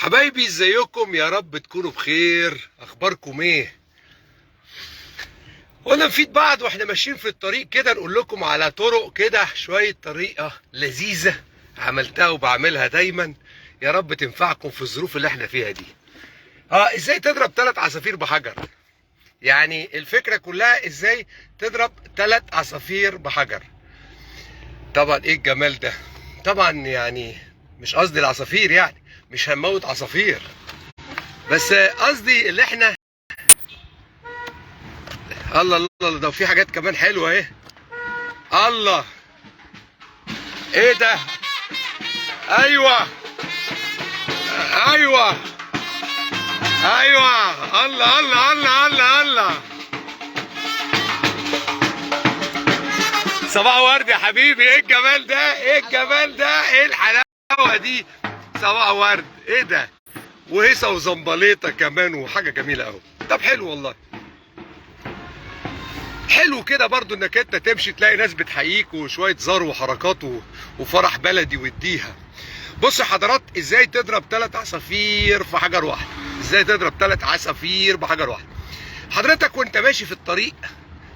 حبايبي ازيكم؟ يا رب تكونوا بخير. اخباركم ايه؟ قلنا نفيد بعض واحنا ماشيين في الطريق كده، نقول لكم على طرق كده، شوية طريقه لذيذة عملتها وبعملها دايما، يا رب تنفعكم في الظروف اللي احنا فيها دي. ازاي تضرب 3 عصافير بحجر؟ يعني الفكرة كلها ازاي تضرب 3 عصافير بحجر. طبعا ايه الجمال ده؟ طبعا يعني مش قصدي العصافير، يعني مش هنموت عصافير، بس قصدي اللي احنا الله الله ده في حاجات كمان حلوة اهي. الله، ايه ده؟ ايوه ايوه ايوه، الله الله الله الله الله. صباح ورد يا حبيبي، ايه الجمال ده؟ ايه الجمال ده؟ ايه الحلاوة دي؟ صباح ورد، ايه ده؟ وهيصه وزنبليطه كمان، وحاجه جميلة قوي. طب حلو والله، حلو كده برضو انك انت تمشي تلاقي ناس بتحييك وشوية زار وحركات وفرح بلدي واديها. بص يا حضرات، ازاي تضرب 3 عصافير في حجر واحد؟ ازاي تضرب 3 عصافير بحجر واحد؟ حضرتك وانت ماشي في الطريق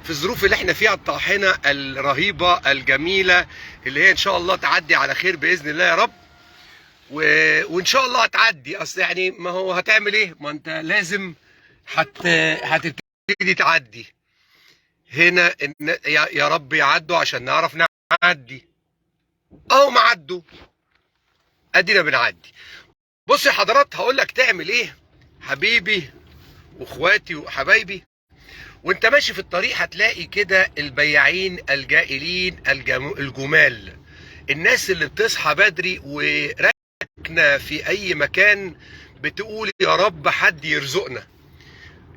في الظروف اللي احنا فيها الطاحنه الرهيبة الجميلة اللي هي ان شاء الله تعدي على خير باذن الله يا رب، وان شاء الله هتعدي. اصل يعني ما هو هتعمل ايه؟ ما انت لازم هتبتدي تعدي هنا. يا رب يعدوا عشان نعرف نعدي. اهو ما عدوا، ادينا بنعدي. بص يا حضرات، هقول لك تعمل ايه حبيبي واخواتي وحبايبي. وانت ماشي في الطريق هتلاقي كده البياعين الجائلين الجمال، الناس اللي بتصحى بدري وراكنه في اي مكان بتقول يا رب حد يرزقنا.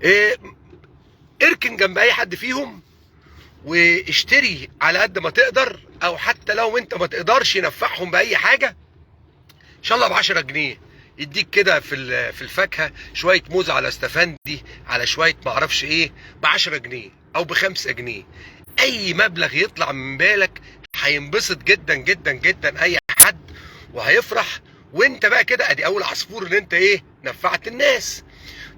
إيه، اركن جنب اي حد فيهم واشتري على قد ما تقدر، او حتى لو انت ما تقدرش نفعهم باي حاجة، ان شاء الله ب10 جنيه يديك كده في الفاكهة شوية موز على استفندي على شوية معرفش ايه، ب10 جنيه او ب5 جنيه، اي مبلغ يطلع من بالك هينبسط جدا جدا جدا اي حد وهيفرح. وانت بقى كده ادي اول عصفور ان انت ايه، نفعت الناس.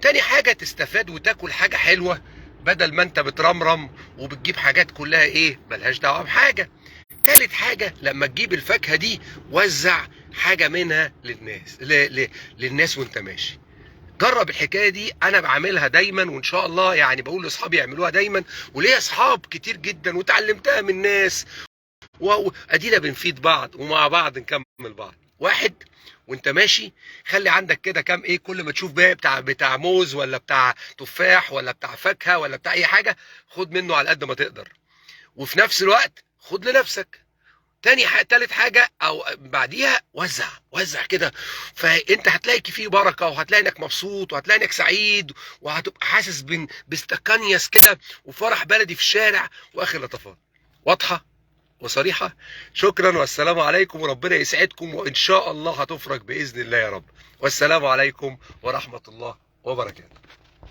تاني حاجة تستفاد وتاكل حاجة حلوة بدل ما انت بترمرم وبتجيب حاجات كلها ايه ملهاش دعوه بحاجة. تالت حاجة، لما تجيب الفاكهة دي وزع حاجة منها للناس، للناس وانت ماشي. جرب الحكاية دي، انا بعملها دايما وان شاء الله يعني بقول لاصحابي يعملوها دايما، وليا اصحاب كتير جدا وتعلمتها من ناس، وادينا بنفيد بعض ومع بعض نكمل بعض. واحد، وانت ماشي خلي عندك كده كام ايه، كل ما تشوف بقى بتاع موز ولا بتاع تفاح ولا بتاع فاكهة ولا بتاع اي حاجة، خد منه على قد ما تقدر، وفي نفس الوقت خد لنفسك. تاني حاجة، تالت حاجة او بعديها وزع، وزع كده، فانت هتلاقي فيه بركة، وهتلاقي انك مبسوط، وهتلاقي انك سعيد، وهتبقى حاسس باستكانياس كده وفرح بلدي في الشارع واخر لطفات. واضحة وصريحة. شكرا والسلام عليكم، وربنا يسعدكم، وان شاء الله هتفرج باذن الله يا رب. والسلام عليكم ورحمة الله وبركاته.